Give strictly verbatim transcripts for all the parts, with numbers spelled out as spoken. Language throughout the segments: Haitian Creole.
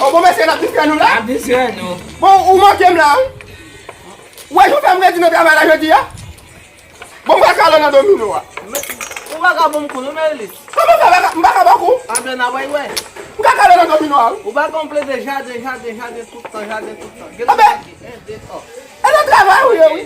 Oh, bon, mesye, n ap distrè nou la? N ap distrè nou. Bon, ou manke m la, wi. Ou wè jan w fè m redi nan travay la jodi a? Bon, m pral kale w nan domino a. Men, ou pa ka ban m kou non, Merilis. Kòman w fè pa ka, m pa ka ba w kou? Anben, n a bay wè. M ka kale w nan domino a, wi. Ou pa konn plede jaden, jaden, jaden tout tan, jaden tout tan. Gen lè anben, jaden, en, de, twa. E nan travay ou ye, wi.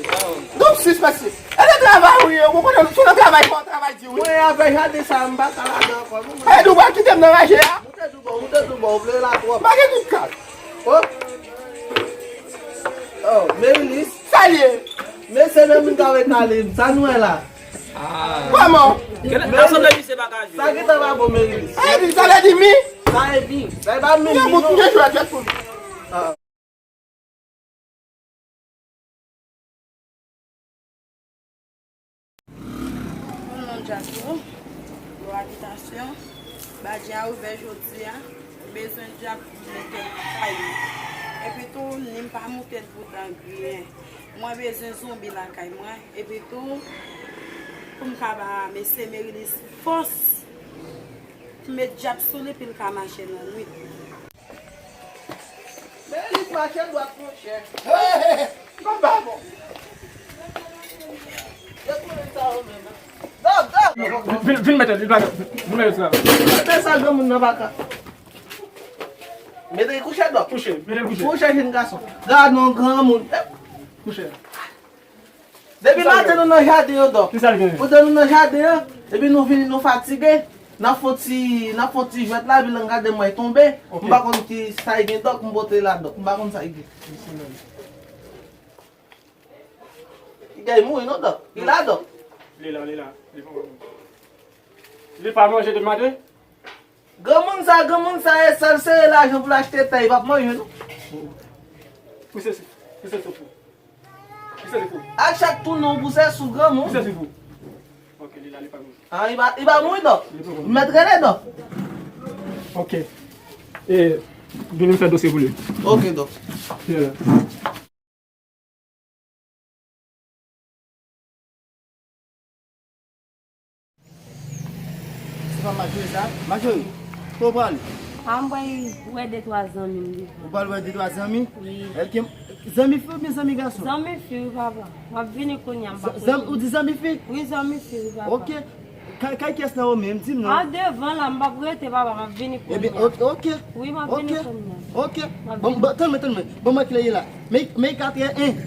Double sis, mesye. E nan travay ou ye, ou konnen, sou nan travay, fò w travay di, wi. Mwen, afè jaden sa, m pa ka ladan ankò, non, mwen. E nou pral kite m nan raje a? Moute tou bò, moute tou bò, ou vle la twòp. M pa gen tout kal. Oh. Oh, Merilis. Sa l ye? Mesye, men moun k ap ale, sa nou wè la? Ah. Kòman? Ansanm de misye pa ka jwe. Sa gentan pa bon, Merilis. Sa vle di, sa vle di mi? Sa e mi. Sa e pa mi, mi non. Mwen jwe a jwèt pou li. Ah. Pou non djab yo, pou abitasyon, badje a ouvè jodi a, bezwen djab pou mete nan kay mwen. Epi tou, ni m pa moute l pou dan griyen. Mwen bezwen zonbi lakay mwen. Epi tou, pou m ka ba mesye Merilis fòs, pou m met djab sou li, pou l ka mache nan nwit. Merilis mache dwat, monchè. Hey, hey, hey. Kòm pa bon. Yo konnen sa yo menm, hein. Dòk, dòk. Vin, vin mete, vin mete, vin mete sou la. Mete sa granmoun nan pa ka. Mete kouche, dòk. Kouche, mete kouche. Kouche, jenn gason. Gad yon granmoun. Kouche. Depi maten nou nan jaden an, dòk. Kisa l gen? Pandan nou nan jaden an, epi nou vini, nou fatige, n ap fè yon ti, n ap fè yon ti jwèt la, epi l gade mwen tonbe. Ok. M pa konn ki sa l gen, dòk, m pote la, dòk. M pa konn sa l gen. Li gay mouri non, dòk. Li la, dòk. Li la, li la. Li pa manje. Li pa manje depi maten? Granmoun sa, granmoun sa, e sèl sere lajan pou l achte tè, li p ap manje, non. Pouse sou, pouse sou pou. Pouse sou pou. Ak chak tou non pouse sou granmoun. Pouse sou pou. Ok, li la, li pa mouri. Ah, li pa, li pa mouri, dòk. Li pa mouri. Mèt rele, dòk. Ok. E, vini m fè dosye pou li. Ok, dòk. Vini la. Se pa Majori sa? Majori, kote w prale? A, m pral wè de twa zanmi m devan. Ou pral wè de twa zanmi? Wi. Èske zanmi fi oubyen zanmi gason? Zanmi fi, wi, papa. M ap vini kounye a, m pa konnen. Ou di zanmi fi? Wi, zanmi fi, wi, papa. Ok. Kay, kay kiyès nan yo menm? Di m non. A, devan la, m p ap rete, papa, m ap vini kounye a. Ebyen, ok, ok. Wi, m ap vini kounye a. Ok. M ap vini. Bon, bon, tann mwen, tann mwen. Ban mwen kilè ye la. Men, men katrè en.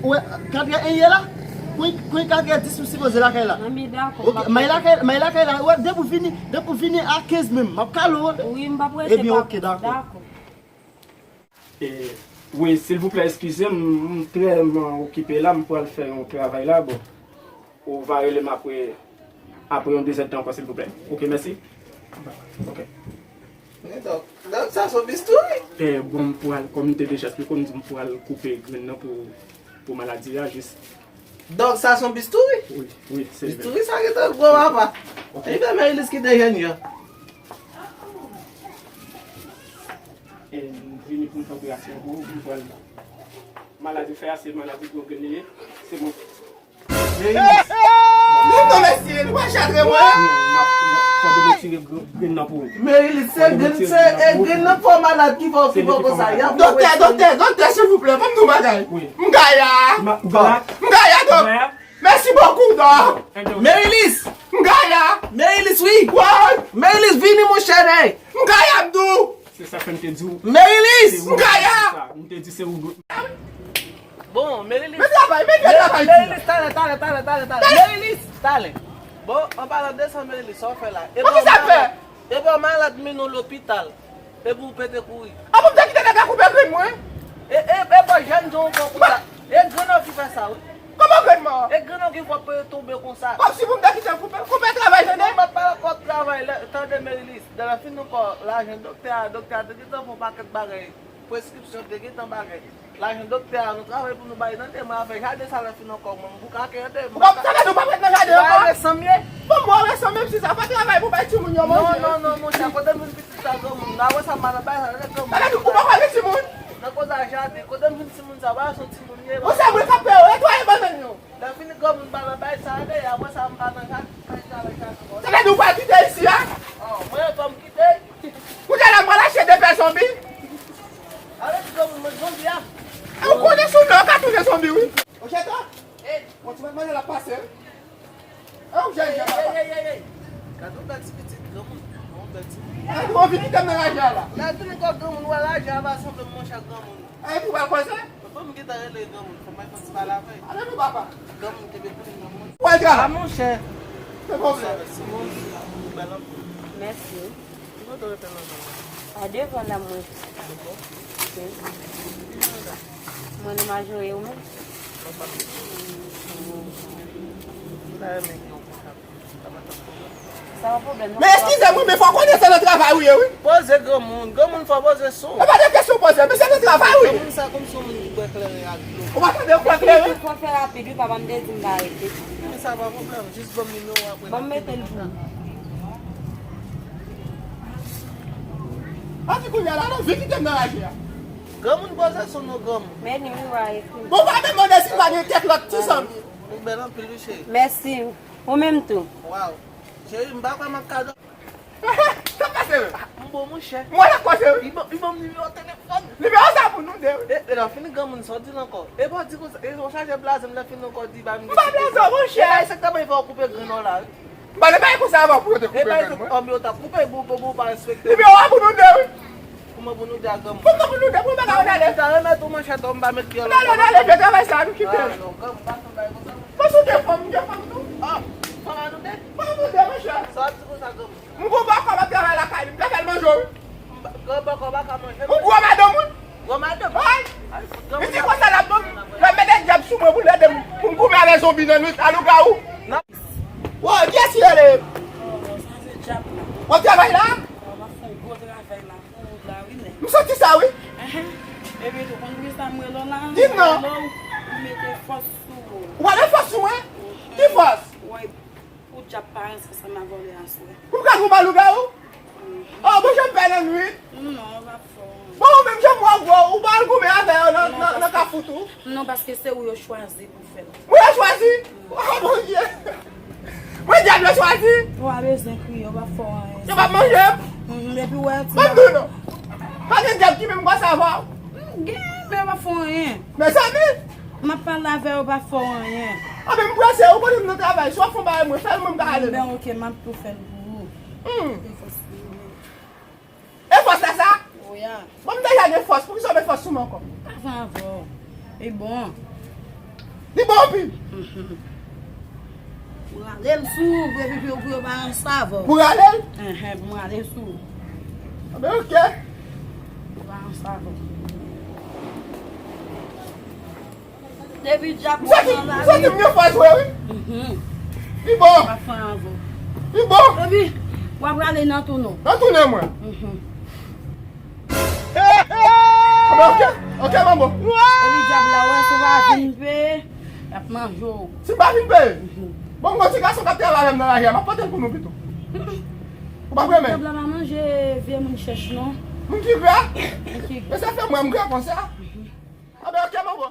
Ou wè, katrè en ye la? Kwen, kwen katrè dis ou sipoze lakay la. Anben, dakò. Ok, m ap lakay, m lakay la. Ou wè, depi w vini, depi w vini a kenz menm, m ap kale w. Wi, m p ap rete, papa. Ebyen, ok, dakò. Dakò. E, wi, silvouplè, eskize m, m trè, m okipe la, m pral fè yon travay la, bon. Ou va rele m apre, apre yon de zèdtan ankò, silvouplè. Ok, mèsi. Ok. Men dòk, dòk, sa se yon bistouri. E, bon, m pral, kòm m te deja esplike w, m di m pral koupe grenn nan pou, pou maladi a, jis. Dòk, sa se yon bistouri? Wi, wi, se vre. Bistouri sa gentan gwo, papa. Ok. Ebyen, men Elis ki te jwenn yo. E, m vini pou m fè operasyon pou ou, m pral. Maladi fè a, se maladi gwo grenn li ye. Se bon. Hey, hey, hey! Non, non, mesye, nou pa chatre mwen. Fò de retire grenn nan pou ou. Merilis, se grenn, se, e grenn nan fò malad ki fè w pi bon konsa. Doktè, doktè, doktè, silvouplè, ban m di w bagay. Wi. M gaya. M gaya, dòk. Mèsi bokou, dòk. Merilis. M gaya. Merilis, wi. Woy. Merilis, vini, monchè, men. M gaya, m di w. Se sa fè m te di w. Merilis! M gaya! M te di se ou. Bon, Merilis. Men travay, men travay. Merilis, talè, talè, talè, talè, talè. Merilis, talè. Bon, an palan de sa, Merilis, sa w fè la? Bon, kisa m fè? E bon, malad mennen w lopital. Epi w pete kouri. A bon, m te kite nèg la koupe grenn mwen? E, e, e bon, jèn jan w pran konsa. E grenn w ki fè sa, wi. Kòman grenn mwen? E grenn w ki fè w tonbe konsa. Kòmsi pou m te kite l koupe, koupe travay, tande? Non, m ap pale kòb travay, tande, Merilis. Lè l fin ankò, lajan doktè a, doktè a te gentan fè yon pakèt bagay. Preskripsyon te gentan bagay. Lajan doktè a, nou travay pou nou bay, tande, mwen afè jaden sa lè fin ankò, mwen, m bouke ak jaden, m pa ka. Ou pa, sa vle di ou pa prèt nan jaden ankò? Ou pa wè san m ye? Bon, mwen wè san m, menm si sa pa travay pou bay timoun yo manje. Non, non, non, monchè, kote m vin pitit sa, granmoun, nan wè sa m pa nan bay sa, tande, granmoun. Sa vle di ou pa wè timoun? Nan koz a jaden, kote m vin timoun sa, pa wè se yon timoun ye. Bon, se mwen k ap peye, netwaye bannann yo. Lè fini granmoun pa nan bay sa, tande, apre sa m pa nan jaden, pa nan jaden ankò. Sa vle di ou pral kite isi a? Oh, mwen, fò m kite. Kounye a la, m pral achte de pè zonbi. Anvi wi. Oje ta. Bon, ti manman la pase. An, ou jèn jèn papa. Ey, ey, ey, ey. Gade yon bèl ti pitit, granmoun. Yon bèl ti pitit. Ou anvi kite m nan lajè a la. Gade yon granmoun, wè lajè a pa sanble m, monchè, granmoun. Epi w al koze? Papa m gentan rele granmoun, fò m al fè yon ti pale avè l. Ale non papa. Granmoun kenbe pou li, granmoun. Wè l travay. A, monchè. Se pwoblèm. Sa va, Simon? Ou bèl anpil. Mèsi. Ki kote w rete nan zòn nan? A devan la mwen. Devan? Wi. Mwen nan Majore, ou menm? Mwen pa pito. Ou ta renmen gen yon kontak? Sa pa t ap pwoblèm. Sa pa pwoblèm, non. Men eskize m wi, men fò w konnen se nan travay ou ye wi. Poze granmoun, granmoun fò poze sou. E pa de kesyon poze, men se nan travay ou ye. Granmoun sa kòmsi yon moun ki bwè kleren ak dlo. Ou pa tande, ou bwè kleren? Fò fè rapid wi, papa m te di m pa rete. Men sa pa pwoblèm, jis ban m nimewo apre. Ban m mete l pou ou. Pati kounye a la, non, vin kite m nan lajè a. Granmoun poze sou nou, granmoun. Men ni wi, wa ekri. Bon, pa menm mande si pa gen kèk lòt ti zanmi. Ou bèl anpil wi, cheri. Mèsi. Ou menm tou. Waw. Cheri, m pa kwè m ap ka dòmi. Sa pase menm? M bon, monchè. Mwen la koze wi. Li ban, li ban m nimewo telefòn. Nimewo sa pou nou de wi. E, e lè fini granmoun sa w di l ankò. E pa w di konsa, e w chaje blaze m lè fini ankò di ba m. M pa blaze w, monchè. E bay sektè ban fè w koupe grenn w la wi. M pa te bay konsa avan pou yo te koupe grenn mwen. Anbi yo t ap koupe bou, bou, bou, pa respekte. Nimewo a pou nou de wi. Kouman pou nou de a granmoun? Kouman pou nou de? Pou nou pa ka ale? Ou ta remèt ou manchèt ou, m pa met pyè la. N ale, n ale, fè travay sa, nou kite l. Ah, non, granmoun pa fè bagay konsa. Mwen sou de fanm, m gen fanm tou. Ah, fanm a nou de? Fanm nou de, monchè. Sa w ap di konsa, granmoun? M gon bòkò, m ap travay lakay li, m ka fè l manje w wi. Granbòkò pa ka manje. Ou gwo madanm wi. Gwo madanm? Wi. Li di konsa l ap ban m, l ap mete dyab sou mwen pou l ede m, pou m goumen avè zonbi nan nwit a lougawou. Wo, kiyès ki rele? W ap travay la? M ap fè yon gwo travay la pou wout la wi, nèg. M santi sa wi. Enhen. Epi tou, konn kisa m rele w la? Di m non. Ou mete fòs sou ou. Ou pa mete fòs sou mwen? Ki fòs? Pou dyab pa ranse ansanm avè w lè aswè. Pou m ka goumen ak lougawou? Oh, bon, jan m pè nan nwit. Non, w ap fè w. Bon, ou menm jan m wè w gwo, ou pa al goumen avè yo nan, nan, nan kafou tou? Non, paske se ou yo chwazi pou fè l. Mwen yo chwazi? Oh, Bondye! Mwen dyab yo chwazi? Ou pa bezwen kriye, yo p ap fè w anyen. Yo p ap manje m? Mm, epi w wè ti. Ban m di w non. Pa gen dyab ki menm konsa avè w. Mm, gen, men yo p ap fè w anyen. Mezanmi! M ap pale avè yo, pa fè w anyen. Anben m prese, ou konnen m nan travay, si w ap fè yon bagay mwen, fè l mwen m ka ale. Ben oke, m ap tou fè l pou ou. Hmm. E fòs li ye. E fòs la sa? Wi a. Bon, m deja gen fòs, poukisa w met fòs sou mwen ankò? Avan avè w. Li bon. Li bon anpil. Pou rale l sou ou, epi pou yo, pou yo pa ranse avè w. Pou rale l? Enhen, pou m rale l sou ou. Anben oke. Yo pa ranse avè w. Depi dyab ou nan lavi. M santi m gen fòs vre wi. Mhm. Li bon. Pa fè anyen avè w. Li bon. Epi w ap rale nan tounen w. Nan tounen mwen. Mhm. Anben oke, oke manbo. Epi dyab la wè si w pa vin peye, l ap manje w. Si m pa vin peye? Mhm. Bon, m gon ti gason k ap travay avè m nan lari a, m ap pote l pou nou pito. Mhm. Ou p ap renmen? Dyab la pa manje vye moun chèch non. Moun ki gra? Moun ki gra. Men sa fè m wè m gra konsa. Mhm. Anben oke manbo.